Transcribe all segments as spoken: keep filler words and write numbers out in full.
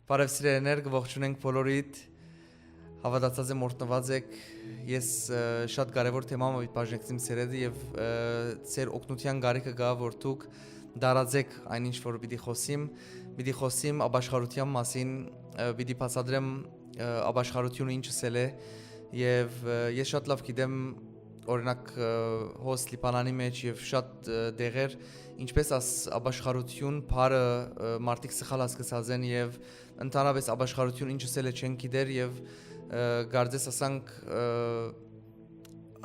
Բարեւ սիրելիներ, կը ողջունենք բոլորիդ։ Հաւատացած եմ, օրհնուած եք։ Ես, ը, շատ կարեւոր թեմայ մը պիտի բաժնեկցեմ սերեդը եւ, ը, ձեր օգնութեան կարիքը կայ, որ դուք տարածեք այն ինչ որ պիտի խօսիմ։ Պիտի խօսիմ ապաշխարութեան մասին, ը, պիտի բացատրեմ, ը, ապաշխարութիւնը ինչ ըսել է եւ, ը, ես շատ լաւ գիտեմ, օրինակ, ը, հոս Լիբանանի մեջ եւ շատ, ը, տեղեր, ինչպես աս ապաշխարութիւն բառը, ը, մարդիկ սխալ հասկացած են եւ ընդհանրապես ապաշխարութիւն ինչ ըսել է չեն գիտեր եւ, ը, կարծես ասանք, ը,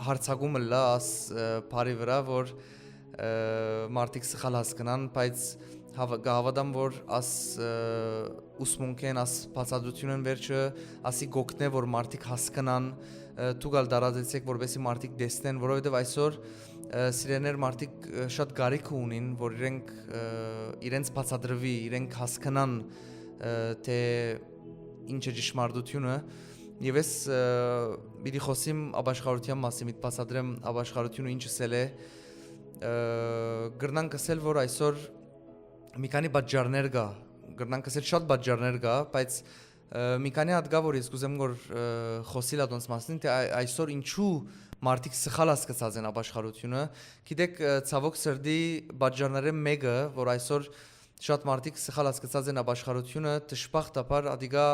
հարցակում ըլլայ աս, ը, բառի վրայ, որ, ը, մարդիկ սխալ հասկնան, բայց հաv-, կը հաւատամ, որ աս, ը, ուսմունքէն, աս բացատրութիւնէն վերջը ասի կ'օգնէ, որ մարդիկ հասկնան, ը, դուք ալ տարածեցեք, որպեսզի մարդիկ տեսնեն, որովհետեւ այսօր, ը, սիրելիներ, մարդիկ, ը, շատ կարիքը ունին, որ իրենք, ը, իրենց բացատրուի, իրենք հասկնան, ը, թէ ինչ է ճշմարտութիւնը։ Եւ ես, ը, պիտի խօսիմ ապաշխարութեան մասին, պիտի բացատրեմ ապաշխարութիւնը ինչ ըսել է, ը, կրնանք ըսել, որ այսօր մի քանի պատճառներ կայ, կրնանք ըսել շատ պատճառներ կայ, բայց, ը, մի քանի հատ կայ, որ ես կ'ուզեմ, որ, ը, խօսիլ ատոնց մասին, թէ այ-, այսօր ինչու մարդիկ սխալ հասկացած են ապաշխարութիւնը։ Գիտեք, ը, ցաւոք սրտի պատճառներէն մէկը, որ այսօր շատ մարդիկ սխալ հասկացած են ապաշխարութիւնը, դժբախտաբար, ատիկա,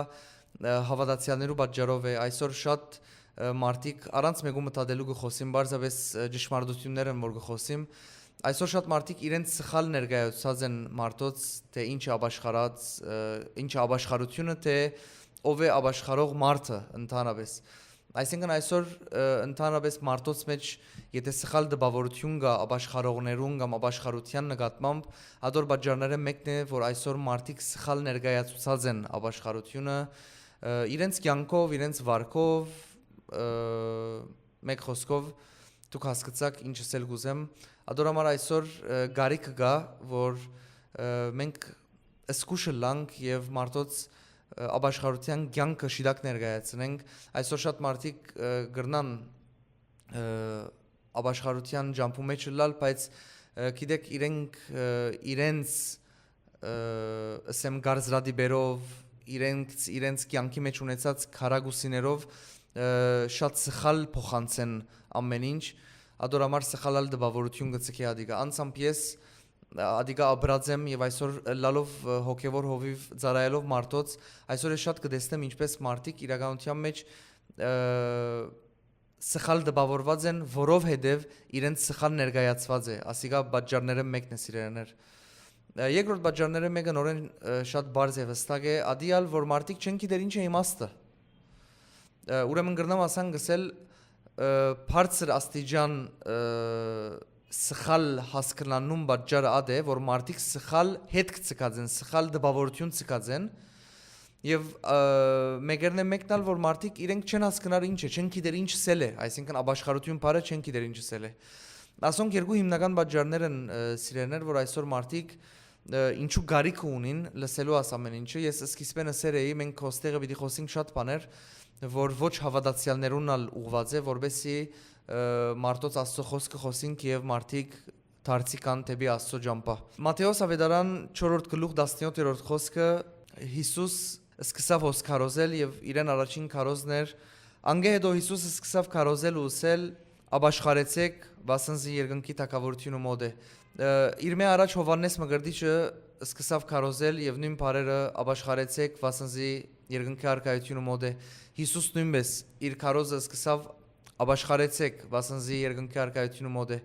ը, հաւատացեալներու պատճառով է։ Այսօր շատ, ը, մարդիկ առանց մեկու մտածելու կը խօսին, պարզապէս, ը, ճշմարտութիւններ են, որ կը խօսիմ։ Այսօր շատ մարդիկ իրենց սխալ ներկայացուցած են մարդոց, թէ ինչ է ապաշխարած, ը, ինչ է ապաշխարութիւնը, թէ ով է ապաշխարող մարդը ընդհանրապես։ Այսինքն այսօր, ը, ընդհանրապես մարդոց մեջ, եթե սխալ տպաւորութիւն կայ ապաշխարողներուն կամ ապաշխարութեան նկատմամբ, ատոր պատճառներէն մէկն է, որ այսօր մարդիկ սխալ ներկայացուցած են ապաշխարութիւնը, ը, իրենց կեանքով, իրենց վարքով, ը, մէկ խօսքով, դուք հասկցաք ինչ ըսել կ'ուզեմ։ Ատոր համար այսօր, ը, կարիքը կայ, որ, ը, մենք զգուշ ըլլանք եւ մարդոց, ը, ապաշխարութեան կեանքը շիտակ ներկայացնենք։ Այսօր շատ մարդիկ, ը, կրնան, ը, ապաշխարութեան ճամբու մեջ ըլլալ, բայց, ը, գիտեք, իրենք, ը, իրենց, ը, ըսեմ, կարծրատիպերով, իրենց, իրենց կեանքի մեջ ունեցած քարակուսիներով, ը, շատ սխալ փոխանցեն ամեն ինչ, ատոր համար սխալ ալ տպաւորութիւն կը ձգէ ատիկա։ Անցամբ ես, ը, ատիկա ապրած եմ եւ այսօր ըլլալով, ը, հոգեւոր հովիւ ծառայելով մարդոց, այսօր ես շատ կը տեսնեմ ինչպես մարդիկ իրականութեան մեջ, ը, սխալ տպաւորուած են, որովհետեւ իրենց սխալ ներկայացուած է, ասիկա պատճառներէն մէկն է, սիրելիներ։ Ը, երկրորդ պատճառներէն մէկը նորէն, ը, շատ պարզ է, վստակ է, ատի ալ, որ մարդիկ չեն գիտեր ինչ է իմաստը։ Ը, ուրեմն կրնամ ասանք ըսել, ը, բարձր աստիճան, ը, սխալ հասկնանուն պատճառը ատ է, որ մարդիկ սխալ հետք ձգած են, սխալ տպաւորութիւն ձգած են, եւ, ը, մեկերնէ մեկն ալ, որ մարդիկ իրենք չեն հասկնար ինչ է, չեն գիտեր ինչ ըսել է, այսինքն ապաշխարութիւն բառը չեն գիտեր ինչ ըսել է։ Ասոնք երկու հիմնական պատճառներ են, ը, սիրելիներ, որ այսօր մարդիկ, ը, ինչու կարիքը ունին լսելու աս ամեն ինչը։ Ես սկիզբէն ըսեր էի, մենք հոստեղը պիտի խոսենք շատ բաներ, որ ոչ հաւատացեալներուն ալ ուղղուած է, որպեսզի, ը, մարդոց Աստծո խօսքը խօսինք եւ մարդիկ դարձի կան դէպի Աստծո ճամբայ։ Մատթէոս աւետարան չորրորդ գլուխ տասնեթերորդ խօսքը, Յիսուս սկսաւ հոս քարոզել եւ իրեն առաջին քարոզն էր։ Անկէ հետո Յիսուս սկսաւ քարոզել ու ըսել. «Ապաշխարեցէք, վասն զի երկնքի թագաւորութիւնը մօտ է»։ Ը, իրմէ առաջ Յովհաննէս Մկրտիչը սկսաւ քարոզել եւ նոյն բառերը. «Ապաշխարեցէք, վասն զի երկնքի արքայութիւնը մօտ է»։ Յիսուս նոյնպէս իր քարոզը սկսաւ. «Ապաշխարեցէք, վասն զի երկնքի արքայութիւնը մօտ է»։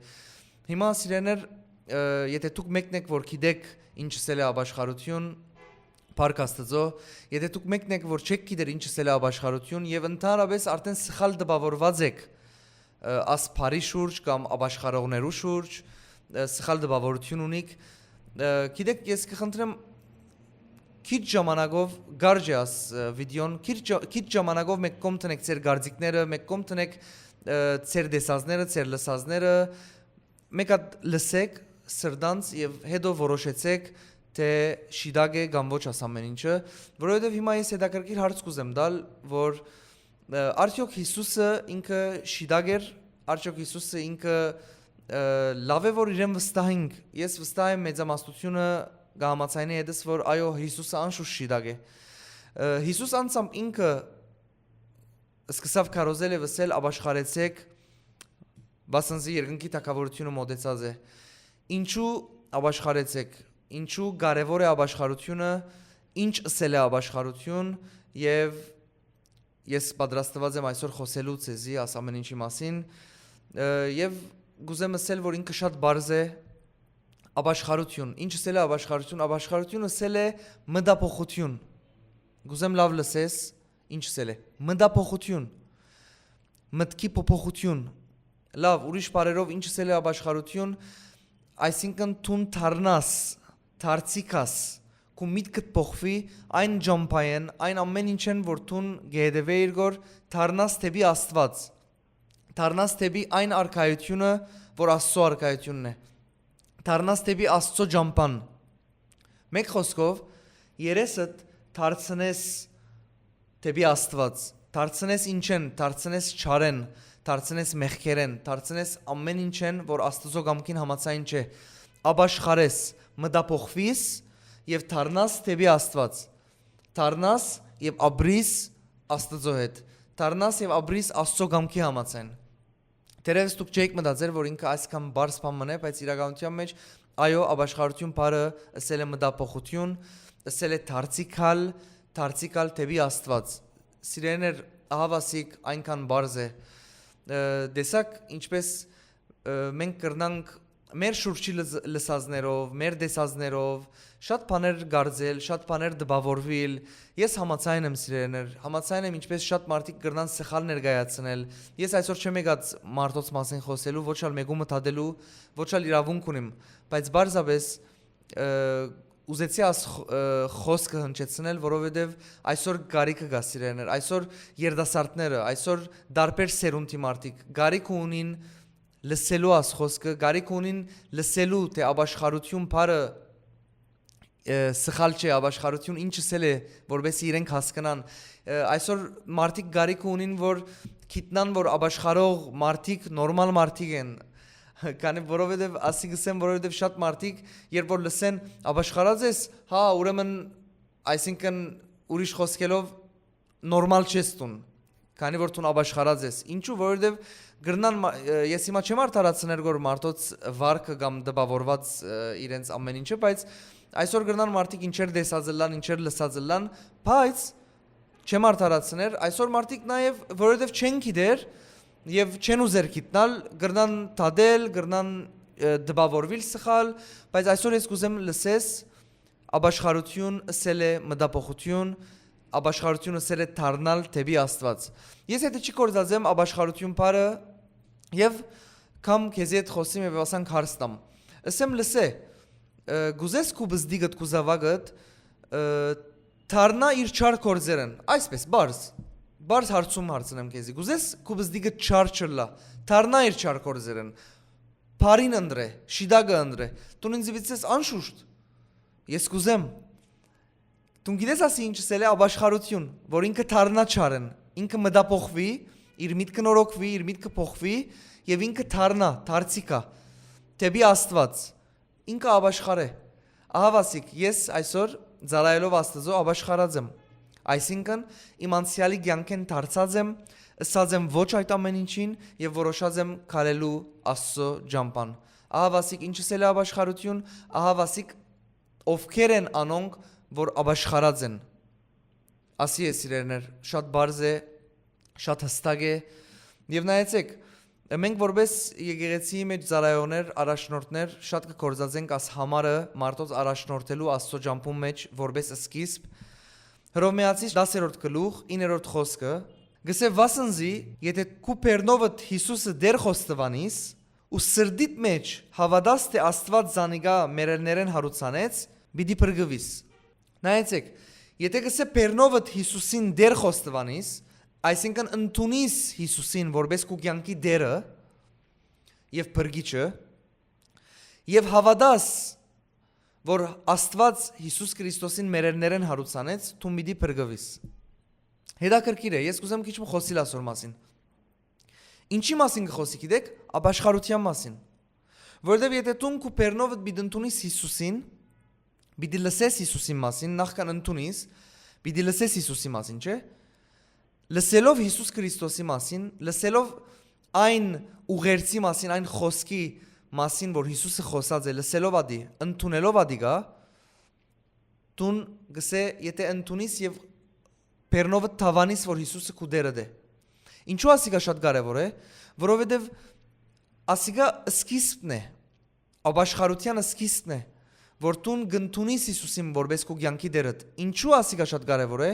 Հիմա, սիրելիներ, ը, եթե դուք մեկն եք, որ գիտեք ինչ ըսել է ապաշխարութիւն, փառք Աստծո, եթե դուք մեկն եք, որ չեք գիտեր ինչ ըսել է ապաշխարութիւն եւ ընդհանրապես արդեն սխալ տպաւորուած եք, ը, աս բառի շուրջ կամ ապաշխարողներու շուրջ, ը, սխալ տպաւորութիւն ունիք, ը, գիտեք, ես կխնդրեմ, քիչ ժամանակով կարճ է աս, ը, վիդեոն, քիչ ջա-, քիչ ժամանակով մէկ կողմ տնեք ձեր կարծիքները, մէկ կողմ տնեք, ը, ձեր տեսածները, ձեր լսածները, մէկ հատ լսեք սրտանց եւ հետո որոշեցեք, թէ շիտակ է կամ ոչ աս ամեն ինչը, որովհետեւ հիմա ես հետաքրքիր հարց կ'ուզեմ տալ, որ, ը, արդյոք Յիսուսը ինքը շիտակ էր, արդյոք Յիսուսը ինքը, ը, լաւ է, որ իրեն վստահենք։ Ես վստահ եմ, մեծամասնությունը կհամաձայնի հետս, որ այո, Յիսուսը անշուշտ շիտակ է։ Ը, Յիսուս անցամբ ինքը սկսաւ քարոզել եւ ըսել. «Ապաշխարեցէք, վասն զի երկնքի թագաւորութիւնը մօտեցած է»։ Ինչու ապաշխարեցէք, ինչու կարեւոր է ապաշխարութիւնը, ինչ ըսել է ապաշխարութիւն, եւ ես պատրաստուած եմ այսօր խօսելու ձեզի աս ամէն ինչի մասին, ը, եւ կ'ուզեմ ըսել, որ ինքը շատ պարզ է. ապաշխարութիւն։ Ինչ ըսել է ապաշխարութիւն։ Ապաշխարութիւն ըսել է մտափոխութիւն։ Կ'ուզեմ լաւ լսես, ինչ ըսել է. մտափոխութիւն, մտքի փոփոխութիւն։ Լաւ, ուրիշ բառերով, ինչ ըսել է ապաշխարութիւն, այսինքն դուն դառնաս, դարձի գաս, քու միտքդ փոխուի այն ճամբայէն, այն ամէն ինչէն որ դուն կը հետեւէիր, որ դառնաս դէպի Աստուած, դառնաս դէպի այն արքայութիւնը, որ Աստծո արքայութիւնն է, դառնաս դէպի Աստծո ճամբան։ Մէկ խօսքով, երեսդ դարձնես դէպի Աստուած, դարձնես ինչէն, դարձնես չարէն, դարձնես մեղքերէն, դարձնես ամէն ինչէն, որ Աստուծոյ կամքին համաձայն չէ, ապաշխարես, մտափոխուիս եւ դառնաս դէպի Աստուած, դառնաս եւ ապրիս Աստուծոյ հետ, դառնաս եւ ապրիս Աստուծոյ կամքի համաձայն։ Թերեւս դուք չէիք մտածեր, որ ինքը այսքան պարզ բան մըն է, բայց իրականութեան մէջ, այո, ապաշխարութիւն բառը ըսել է մտափոխութիւն, ըսել է դարձի գալ, դարձի գալ դէպի Աստուած։ Սիրելիներ, ահաւասիկ այնքան պարզ է։ Ը, տեսաք, ինչպէս, ը, մենք կրնանք մեր շուրջի լս-, լսածներով, մեր տեսածներով շատ բաներ կարծել, շատ բաներ տպաւորուիլ։ Ես համաձայն եմ, սիրելիներ, համաձայն եմ, ինչպէս շատ մարդիկ կրնան սխալ ներկայացնել։ Ես այսօր չեմ եկած մարդոց մասին խօսելու, ոչ ալ մէկումը դատելու, ոչ ալ իրաւունք ունիմ, բայց պարզապէս, ը, ուզեցի աս խ-, ը, խօսքը հնչեցնել, որովհետեւ այսօր կարիքը կայ, սիրելիներ, այսօր երիտասարդները, այսօր տարբեր սերունդի մարդիկ կարիքը ունին լսելու աս խօսքը, կարիքը ունին լսելու, թէ ապաշխարութիւն բառը, ը, սխալ չէ, ապաշխարութիւն ինչ ըսել է, որպեսզի իրենք հասկնան։ Ը, այսօր մարդիկ կարիքը ունին, որ գիտնան, որ ապաշխարող մարդիկ նորմալ մարդիկ են, քանի որովհետեւ ասի կ'ըսեմ, որովհետեւ շատ մարդիկ, երբ որ լսեն, «Ապաշխարած ես», հա, ուրեմն, այսինքն, ուրիշ խօսքերով, նորմալ չես դուն, քանի որ դուն ապաշխարած ես։ Ինչու՞, որովհետեւ կրնան մա-, ը, ես հիմա չեմ արդարացնել, որ մարդոց վարկը կամ տպաւորված, ը, իրենց ամէն ինչը, բայց այսօր կրնան մարդիկ ինչեր տեսած ըլլան, ինչեր լսած ըլլան, բայց չեմ արդարացներ, այսօր մարդիկ նաեւ, որովհետեւ չեն գիտեր եւ չեն ուզեր գիտնալ, կրնան դատել, կրնան, ը, տպաւորուիլ սխալ, բայց այսօր ես կ'ուզեմ լսես, ապաշխարութիւն ըսել է մտափոխութիւն, ապաշխարութիւն ըսել է դառնալ դէպի Աստուած։ Ես հետը չի կործածեմ ապաշխարութիւն բառը եւ կամ քեզի հետ խօսիմ եւ ասանք հարց տամ։ Ըսեմ, լսե, ը, կ'ուզես քու բզդիկդ, քու զաւակդ, ը, դառնա իր չար գործերեն, այսպես, պարզ, պարզ հարցում հարցնեմ քեզի, կ'ուզես քու բզդիկդ չար չըլլայ, դառնա իր չար գործերեն, բարին ընտրէ, շիտակը ընտրէ, դուն ինձ վիցես անշուշտ, ես կ'ուզեմ, դուն գիտես ասի ինչ ըսել է ապաշխարութիւն, որ ինքը դառնա չարեն, ինքը մտափոխուի, իր միտքը նորոգուի, իր միտքը փոխուի եւ ինքը դառնա, դարձի գայ, դէպի Աստուած, ինքը ապաշխարէ։ Ահաւասիկ, ես այսօր ծառայելով Աստուծոյ ապաշխարած եմ։ Այսինքն, իմ անցեալի կեանքէն դարձած եմ, ըսած եմ ոչ այդ ամէն ինչին եւ որոշած եմ քալելու Աստծո ճամբան։ Ահաւասիկ, ինչ ըսել է ապաշխարութիւն, ահաւասիկ, ովքեր են անոնք, որ ապաշխարած են։ Ասի է, սիրելիներ, շատ պարզ է, շատ յստակ է։ Եւ նայեցեք, մենք որպես եկեղեցիի մեջ ծառայողներ, առաջնորդներ, շատ կը գործածենք աս համարը մարդոց առաջնորդելու Աստծո ճամբուն մեջ որպես սկիզբ։ Հռովմէացի դասերորդ գլուխ, իններորդ խօսքը, գսե. «Վասն զի, եթե քու բերնովդ Յիսուսը Տէր խոստովանիս ու սրտիդ մեջ հաւատաս, թէ Աստուած զանիկա մեռելներէն յարուցանեց, պիտի փրկուիս»։ Նայեցեք, եթե գսե բերնովդ Յիսուսին Տէր խոստովանիս, այսինքն ընդունիս Յիսուսին որպես քու կեանքի Տէրը եւ Փրկիչը, եւ հաւատաս, որ Աստուած Յիսուս Քրիստոսին մեռելներէն յարուցանեց, դու պիտի փրկուիս։ Հետաքրքիր է, ես կ'ուզեմ քիչ մը խօսիլ ասոր մասին։ Ինչի՞ մասին կը խօսի, գիտեք, ապաշխարութեան մասին։ Որովհետեւ եթե դուն քու բերնովդ պիտի ընդունիս Յիսուսին, պիտի լսես Յիսուսին մասին, նախքան ընդունիս, Պիտի լսես Յիսուսի մասին, չէ՞։ Լսելով Յիսուս Քրիստոսի մասին, լսելով այն ուղերձի մասին, այն խօսքի մասին, որ Յիսուսը խօսած է, լսելով ադի, ընդունելով ադի գա, դուն գսե, եթե ընդունիս եւ բեռնովդ թավանիս, որ Յիսուսը քու Տերը դէ։ Ինչու ասիկա շատ կարեւոր է, որովհետեւ ասիկա սկիզբն է, ապաշխարութեան սկիզբն է, որ դուն կ'ընդունիս Յիսուսին որպէս քու կեանքի Տերդ։ Ինչու ասիկա շատ կարեւոր է,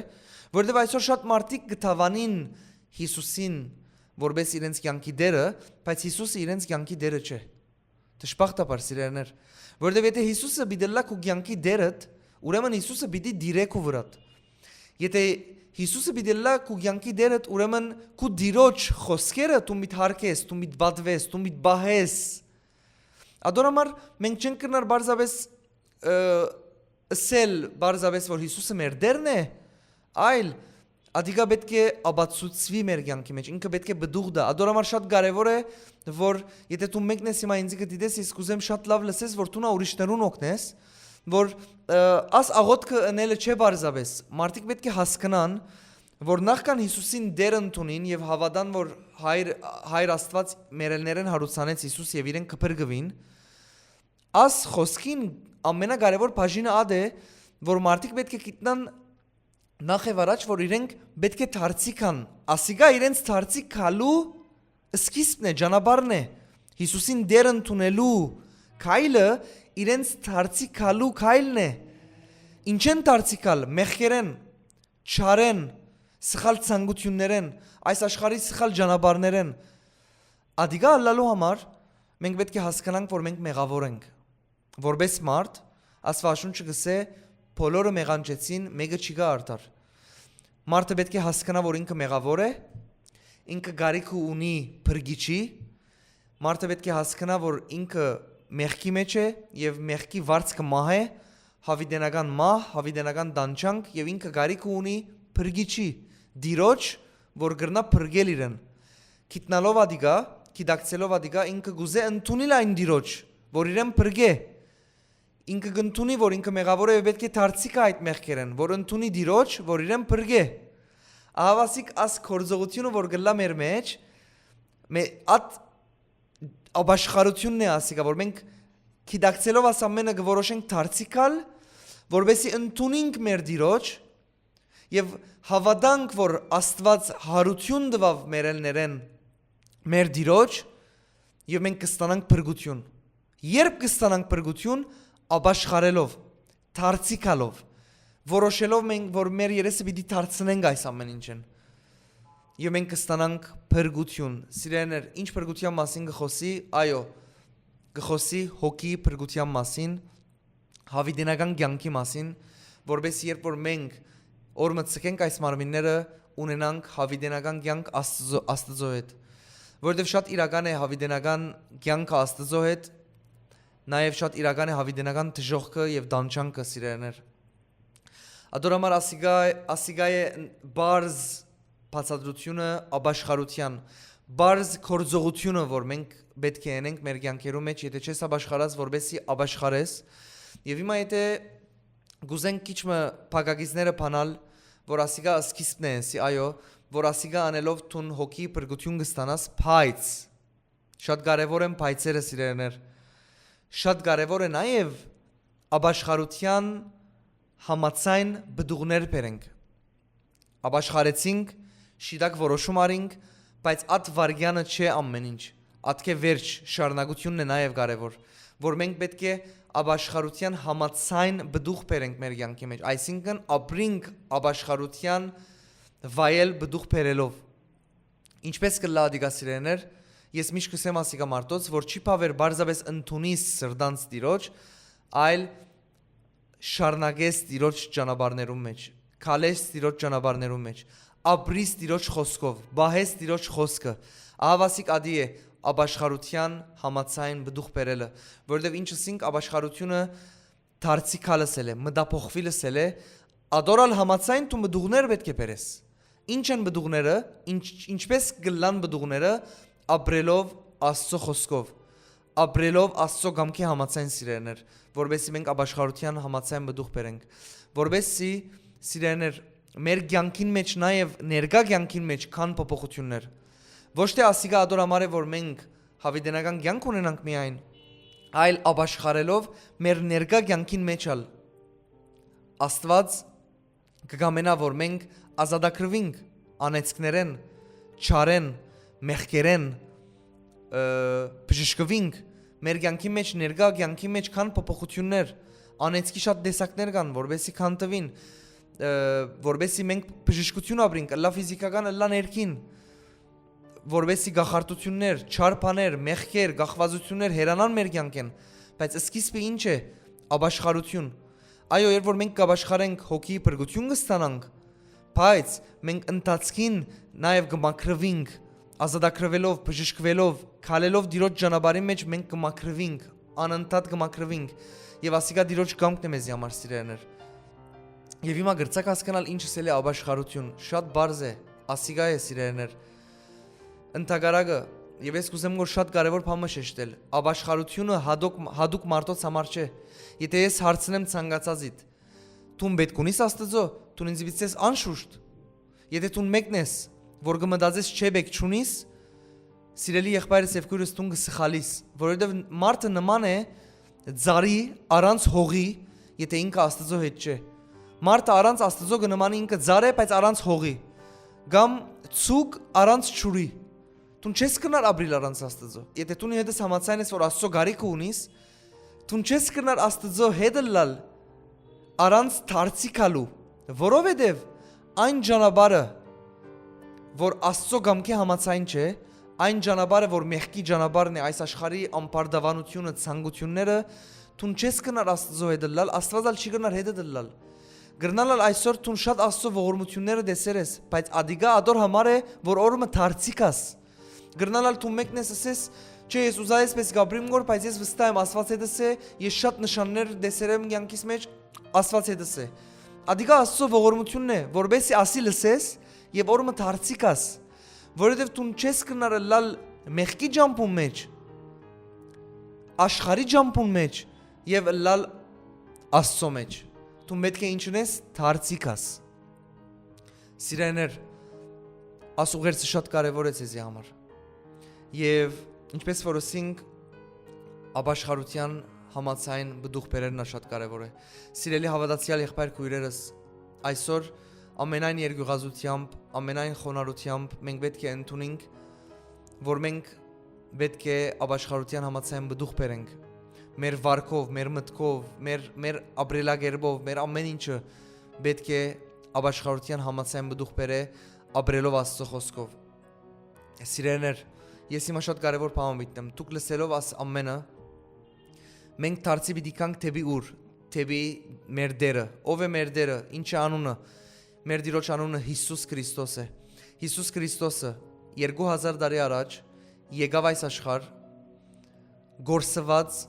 որովհետեւ այսօր շատ մարդիկ կը թավանին Յիսուսին որպէս իրենց կեանքի Տերը, բայց Յիսուսը իրենց կեանքի Տերը չէ։ Դժբախտաբար, սիրելիներ, որովհետեւ եթե Յիսուսը պիտի ըլլայ քու կեանքի Տերդ, ուրեմն Յիսուսը պիտի դիրէ քու վրադ։ Եթե Յիսուսը պիտի ըլլայ քու կեանքի Տերդ, ուրեմն քու Տիրոջ խօսքերը դու պիտի յարգես, դու պիտի պատուես, դու պիտի պահես։ Ատոր համար մենք չենք կրնար պարզապէս, ը, ըսել պարզապէս, որ Յիսուսը մեր Տերն է, այլ ադիկա պէտք է ապացուցուի մեր կեանքի մէջ, ինքը պէտք է պտուղ տայ։ Ատոր համար շատ կարեւոր է, որ եթե դու մեկն ես հիմա ինձի կը դիտես, ես կ'ուզեմ շատ լաւ լսես, որ դու նա ուրիշներուն օգնես, որ, ը, աս աղօթքը ընելը չէ պարզապէս։ Մարդիկ պէտք է հասկնան, որ նախքան Յիսուսին Տեր ընդունին եւ հաւատան, որ Հայր, Հայր Աստուած մեռելներէն յարուցանեց Յիսուս եւ իրենք կը փրկուին, աս խօսքին ամենակարեւոր բաժինը ատ է, որ մարդիկ պէտք է գիտնան նախ եւ առաջ, որ իրենք պէտք է դարձի գան։ Ասիկա իրենց դարձի գալու սկիզբն է, ճանապարհն է։ Յիսուսին Տեր ընդունելու քայլը իրենց դարձի գալու քայլն է։ Ինչեն դարձի գալ։ Մեղքերէն, չարեն, սխալ ցանկութիւններէն, այս աշխարհի սխալ ճանապարհներէն։ Ադիկա ըլլալու համար մենք պէտք է հասկնանք, որ մենք մեղաւոր ենք։ Որպէս մարդ, Աստուածաշունչը կ'ըսէ, «Բոլորը մեղանչեցին, մէկը չի գայ արդար»։ Մարդը պէտք է հասկնայ, որ ինքը մեղաւոր է, ինքը կարիքը ունի փրկիչի, մարդը պէտք է հասկնայ, որ ինքը մեղքի մէջ է եւ մեղքի վարձքը մահ է, յաւիտենական մահ, յաւիտենական տանջանք, եւ ինքը կարիքը ունի փրկիչի, Տիրոջ, որ կրնայ փրկել իրեն։ Գիտնալով ադիկա, գիտակցելով ադիկա, ինքը կ'ուզէ ընդունիլ այն Տիրոջ, որ իրեն փրկէ։ Ինքը կ'ընդունի, որ ինքը մեղաւոր է եւ պէտք է դարձի գայ այդ մեղքերէն, որ ընդունի Տիրոջ, որ իրեն փրկէ։ Ահաւասիկ աս գործողութիւնը, որ կ'ըլլայ մեր մէջ, մէ-, ատ ապաշխարութիւնն է ասիկա, որ մենք գիտակցելով աս ամենը կը որոշենք դարձի գալ, որպէսզի ընդունինք մեր Տիրոջ եւ հաւատանք, որ Աստուած յարութիւն տուաւ մեռելներէն մեր Տիրոջ, եւ մենք կ'ստանանք փրկութիւն։ Երբ կ'ստանանք փրկութիւն, ապաշխարելով, դարձի գալով, որոշելով մենք, որ մեր երեսը պիտի դարձնենք այս ամեն ինչին, եւ մենք կ'ստանանք փրկութիւն։ Սիրելիներ, ինչ փրկութեան մասին կը խօսի, այո, կը խօսի հոգի փրկութեան մասին, յաւիտենական կեանքի մասին, որպէս երբ որ մենք օր մը ցկենք այս մարմինները, ունենանք յաւիտենական կեանք Աստծո, Աստծո հետ։ Որովհետեւ շատ իրական է յաւիտենական կեանքը Աստծո հետ, նաեւ շատ իրական է յաւիտենական դժոխքը եւ տանջանքը, սիրելիներ։ Ատոր համար ասիկա, ասիկա է պարզ բացատրութիւնը ապաշխարութեան, պարզ գործողութիւնը, որ մենք պէտք է ընենք մեր կեանքերու մէջ, եթե չես ապաշխարած, որպէսզի ապաշխարես։ Եւ հիմա եթե կ'ուզենք քիչ մը փակագիծները բանալ, որ ասիկա սկիզբն է, էսի, այո, որ ասիկա անելով դուն հոգի փրկութիւն կ'ստանաս, բայց շատ կարեւոր են պայծերը, սիրելիներ։ Շատ կարեւոր է նաեւ ապաշխարութեան համաձայն պտուղներ բերենք։ Ապաշխարեցինք, շիտակ որոշում արինք, բայց ատ վարկյանը չէ ամեն ինչ։ Ատկէ վերջ, շարունակությունն է նաեւ կարեւոր, որ մենք պէտք է ապաշխարութեան համաձայն պտուղ բերենք մեր կեանքի մէջ, այսինքն՝ ապրինք ապաշխարութեան վայել պտուղ բերելով։ Ինչպէս կ'ըլլայ ադիկա, սիրելիներ, ես միշտ կ'ըսեմ ասիկա մարդոց, որ չի բաւեր պարզապէս ընդունիս սրտանց Տիրոջ, այլ շարունակես Տիրոջ ճանապարհներուն մէջ, քալես Տիրոջ ճանապարհներուն մէջ, ապրիս Տիրոջ խօսքով, պահես Տիրոջ խօսքը, ահաւասիկ ադի է ապաշխարութեան համաձայն պտուղ բերելը, որովհետեւ ինչ ըսինք, ապաշխարութիւնը դարձի քալս էլ է, մտափոխվիլս էլ է, ադոր ալ համաձայն դու պտուղներ պէտք է բերես։ Ինչ են պտուղները, ինչ, ինչպէս կ'ըլլան պտուղները, ապրելով Աստծո խօսքով, ապրելով Աստծո կամքի համաձայն, սիրելիներ, որպեսզի մենք ապաշխարութեան համաձայն պտուղ բերենք, որպեսզի, սիրելիներ, մեր կեանքին մէջ, նաեւ ներկայ կեանքին մէջ կան փոփոխութիւններ։ Ոչ թէ ասիկա ատոր համար է, որ մենք յաւիտենական կեանք ունենանք միայն, այլ ապաշխարելով մեր ներկայ կեանքին մէջ ալ Աստուած կը կամենայ, որ մենք ազատագրուինք անեծքներէն, չարէն, մեղքերէն, ը, բժշկուինք։ Մեր կեանքի մէջ, ներկայ կեանքի մէջ կան փոփոխութիւններ, անեծքի շատ տեսակներ կան, որպեսզի քանդուին, ը, որպեսզի մենք բժշկութիւն ապրինք, ըլլայ ֆիզիքական, ըլլայ ներքին, որպեսզի կախարդութիւններ, չար բաներ, մեղքեր, կախուածութիւններ հեռանան մեր կեանքէն։ Բայց սկիզբը ի՞նչ է։ Ապաշխարութիւն։ Այո, երբ որ մենք կապաշխարենք, հոգիի փրկութիւն կստանանք, բայց մենք ընթացքին նաեւ կը մաքրուինք, ազատագրուելով, բժշկուելով, քալելով Տիրոջ ճանապարհին մէջ, մենք կը մաքրուինք, անընդհատ կը մաքրուինք։ Եւ ասիկա Տիրոջ կամքն է մեզի համար, սիրելիներ։ Եւ հիմա կրցակ հասկանալ ինչ ըսել է ապաշխարութիւն։ Շատ պարզ է, ասիկա է, սիրելիներ։ Ընդհակառակը, եւ ես կուզեմ որ շատ կարեւոր բան մը շեշտել, ապաշխարութիւնը հատուկ, հատուկ մարդոց համար չէ։ Եթե ես հարցնեմ ցանկացածիդ, «Դուն պէտք ունիս Աստուծոյ»։ Դուն ինձ պիտի ըսես. «Անշուշտ»։ Եթե դուն մեկն ես, որ կը մտածես, չէ, պէտք չունիս, սիրելի եղբայրս եւ քոյրս, դուն կը սխալիս, որովհետեւ մարդը նման է ծառի առանց հողի, եթե ինքը Աստուծոյ հետ չէ։ Մարդը առանց Աստուծոյ կը նմանի ինքը ծառ է, բայց առանց հողի, կամ ցուկ առանց ջուրի։ Դուն չես կրնար ապրիլ առանց Աստուծոյ։ Եթե դուն ինքդ ես համաձայն ես, որ Աստուծոյ կարիքը ունիս, դուն չես կրնար Աստուծոյ հետ ըլլալ առանց դարձի գալու, որովհետեւ այն ճանապարհը, որ Աստուծոյ կամքի համաձայն չէ, այն ճանապարհը, որ մեղքի ճանապարհն է, այս աշխարհի ամբարտավանությունը, ցանկութիւնները, դուն չես կրնար Աստուծոյ հետ ըլլալ, Աստուած ալ չի կրնար հետդ ըլլալ։ Կրնալ ալ այսօր դուն շատ Աստուծոյ ողորմութիւնները տեսեր ես, բայց ատիկա ատոր համար է, որ օր մը դարձի գաս։ Կրնալ ալ դու մեկն ես, ըսես, «Չէ, ես ուզայ այսպես կապրիմ գոր, բայց ես վստահ եմ, Աստուած հետս է, ես շատ նշաններ տեսեր եմ կեանքիս մէջ, Աստուած հետս է»։ Ատիկա Աստուծոյ ողորմութիւնն է, որպեսզի ասի լսես եւ օր մը դարձի գաս, որովհետեւ դուն չես կրնար ըլլալ մեղքի ճամբուն մէջ, աշխարհի ճամբուն մէջ եւ ըլլալ Աստուծոյ մէջ։ Դու մէտքը ինչն ես, դարձի գաս։ Սիրայներ, աս ուղերձը շատ կարեւոր է ձեզի համար։ Եւ ինչպես որ ըսինք, ապաշխարութեան համաձայն բդուխ բերելն ա շատ կարեւոր է։ Սիրելի հաւատացեալ եղբայր քույրերս, այսօր ամենայն երկյուղազութեամբ, ամենայն խոնարհութեամբ մենք պէտք է ընդունինք, որ մենք պէտք է ապաշխարութեան համաձայն բդուխ բերենք։ Մեր վարքով, մեր մտքով, մեր, մեր ապրելակերպով, մեր ամեն ինչը պէտք է ապաշխարութեան համաձայն բդուխ բերէ, ապրելով Աստծո խօսքով։ Սիրելիներ, ես հիմա շատ կարեւոր բան մտնում։ Դուք լսելով աս ամենը, մենք դարձի պիտի գանք դէպի ուր, դէպի մեր Տերը։ Ո՞վ է մեր Տերը, ի՞նչ է անունը։ Մեր Տիրոջ անունը Յիսուս Քրիստոս է։ Յիսուս Քրիստոսը երկու հազար տարի առաջ եկաւ այս աշխարհ, կորսուած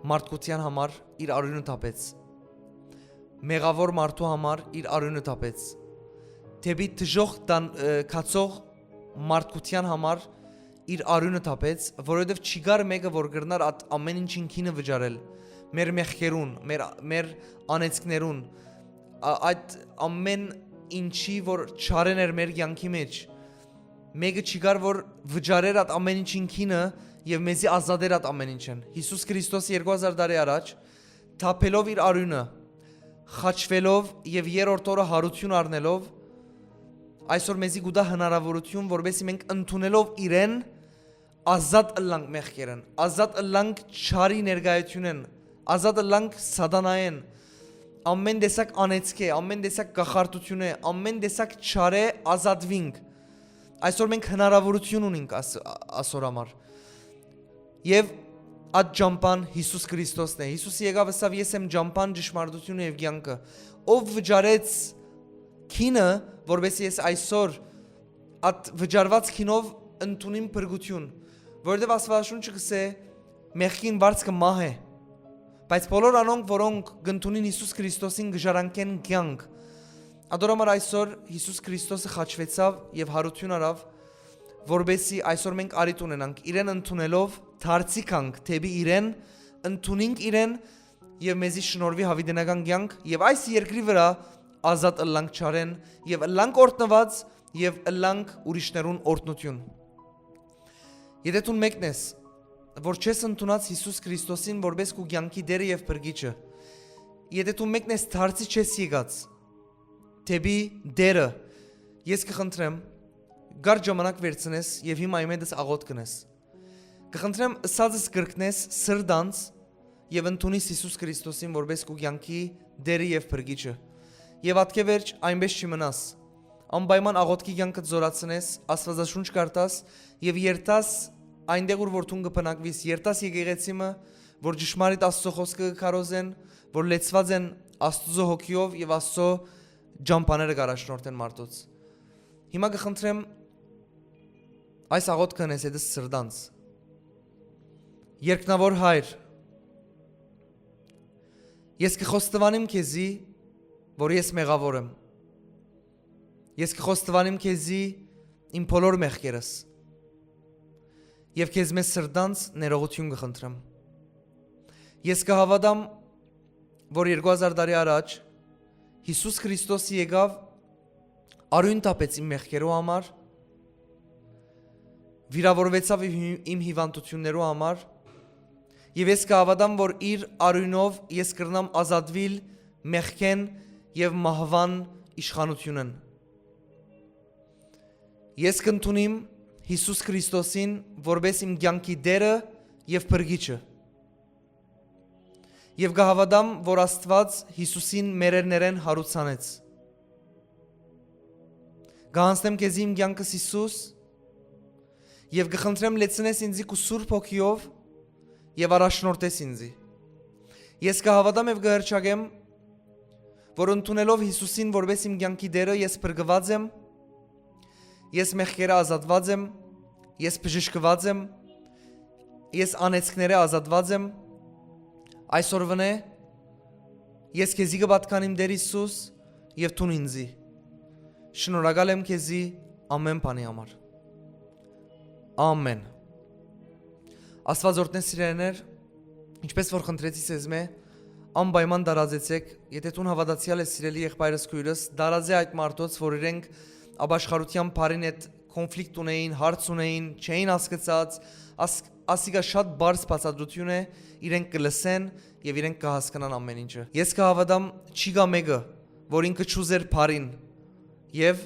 մարդկութեան համար իր արիւնը թափեց, մեղաւոր մարդու համար իր արիւնը թափեց, դէպի դժոխք տան, ը, գացող մարդկութեան համար իր արիւնը թափեց, որովհետեւ չի գար մէկը, որ կրնար այդ ամեն ինչին գինը վճարել, մեր մեղքերուն, մեր, մեր անեծքներուն, ա-, այդ ամեն ինչի, որ չարեն էր մեր կեանքի մեջ, մէկը չի գար, որ վճարեր այդ ամեն ինչին գինը եւ մեզի ազատեր այդ ամեն ինչէն։ Յիսուս Քրիստոս երկու հազար տարի առաջ, թափելով իր արիւնը, խաչվելով եւ երրորդ օրը յարութիւն առնելով, այսօր մեզի կու տայ հնարաւորութիւն, որպեսզի մենք ընդունելով իրեն, ազատ ըլլանք մեղքերէն, ազատ ըլլանք չարի ներկայութիւնէն, ազատ ըլլանք սատանայէն, ամեն տեսակ անեծքէ, ամեն տեսակ կախարդութիւնէ, ամեն տեսակ չարէ ազատուինք։ Այսօր մենք հնարաւորութիւն ունինք աս-, ասոր համար։ Եւ այդ ճամբան Յիսուս Քրիստոսն է։ Յիսուսը եկաւ, ըսաւ. «Ես եմ ճամբան, ճշմարտությունը եւ կեանքը»։ Ով վճարեց գինը, որպեսզի ես այսօր այդ վճարված գինով ընդունիմ փրկութիւն, որովհետեւ Աստուածաշունչը կ'ըսէ. «Մեղքին վարձքը մահ է»։ Բայց բոլոր անոնք, որոնք կ'ընդունին Յիսուս Քրիստոսին, կը ժառանգեն կեանք։ Ատոր համար այսօր Յիսուս Քրիստոսը խաչվեցաւ եւ յարութիւն առաւ, որպեսզի այսօր մենք առիթ ունենանք իրեն ընդունելով, դարձի գանք դէպի իրեն, ընդունինք իրեն եւ մեզի շնորհուի յաւիտենական կեանք եւ այս երկրի վրայ ազատ ըլլանք չարէն եւ ըլլանք օրհնուած եւ ըլլանք ուրիշներուն օրհնութիւն։ Եթէ դուն մեկն ես, որ չես ընդունած Յիսուս Քրիստոսին որպէս քու կեանքի Տէրը եւ Փրկիչը, եթէ դու մեկն ես դարձի չես եկած դէպի Տէրը, ես կը խնդրեմ, կարճ ժամանակ վերցնես եւ հիմա իմեդս աղօթք կ'ընես։ Կը խնդրեմ, ըսածս կրկնես սրտանց եւ ընդունիս Յիսուս Քրիստոսին որպէս քու կեանքի Տէրը եւ Փրկիչը։ Եւ ատկէ վերջ այնպէս չի մնաս։ Անպայման աղօթքի կեանքը զորացնես, Աստուածաշունչ կարդաս եւ երթաս այնտեղ, ուր որ դուն կը բնակվիս, երթաս եկեղեցի մը, որ ճշմարիտ Աստուծոյ խօսքը կը քարոզեն, որ լեցուած են Աստուծոյ հոգիով եւ Աստուծոյ ճամբաները կ'առաջնորդեն մարդոց։ Հիմա կը խնդրեմ, այս աղօթքը ընես ետս սրտանց։ Երկնաւոր Հայր, ես կը խոստովանեմ քեզի, որ ես մեղաւոր եմ։ Ես կը խոստովանեմ քեզի իմ բոլոր մեղքերս եւ քեզմէ սրտանց ներողութիւն կը խնդրեմ։ Ես կը հաւատամ, որ երկու հազար տարի առաջ Յիսուս Քրիստոս եկաւ, արիւն թափեց իմ մեղքերու համար, վիրաւորուեցաւ իմ հի-, իմ հիւանդութիւններու համար, եւ ես կը հաւատամ, որ իր արիւնով ես կրնամ ազատուիլ մեղքէն եւ մահուան իշխանութիւնէն։ Ես կ'ընդունիմ Յիսուս Քրիստոսին որպէս իմ կեանքի Տէրը եւ Փրկիչը։ Եւ կը հաւատամ, որ Աստուած Յիսուսին մեռելներէն յարուցանեց։ Կը յանձնեմ քեզի իմ կեանքս, Յիսուս, եւ կը խնդրեմ, լեցնես ինծի քու Սուրբ Հոգիով եւ առաջնորդես ինծի։ Ես կը հաւատամ եւ կը հռչակեմ, որ ընդունելով Յիսուսին որպէս իմ կեանքի Տէրը, ես փրկուած եմ, ես մեղքերը ազատուած եմ, ես բժշկուած եմ, ես անեծքները ազատուած եմ։ Այսօրվանէ ես քեզի կը պատկանիմ, Տէր Յիսուս, եւ դուն ինծի։ Շնորհակալ եմ քեզի ամէն բանի համար։ Ամէն։ Աստուած օրհնէ, սիրելիներ, ինչպէս որ խնդրեցի սեզմէ, անպայման տարածեցէք, եթէ դուն հաւատացեալ ես, սիրելի եղբայրս, քոյրս, տարածէ այդ մարդոց, որ իրենք ապաշխարութեան բառին հետ կոնֆլիկտ ունէին, հարց ունէին, չէին հասկցած, աս-, ասիկա շատ բարձ բացատրութիւն է, իրենք կը լսեն եւ իրենք կը հասկնան ամէն ինչը։ Ես կը հաւատամ, չի գայ մէկը, որ ինքը չուզեր բառին, եւ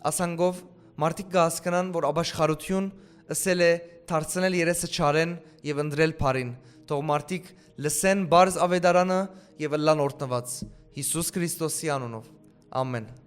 ասանկով մարդիկ կը հասկնան, որ ապաշխարութիւն ըսել է դարձնել երեսը չարէն եւ ընտրել բառին։ Թող մարդիկ լսեն բարձ աւետարանը եւ ըլլան օրհնուած Յիսուս Քրիստոսի անունով։ Ամէն։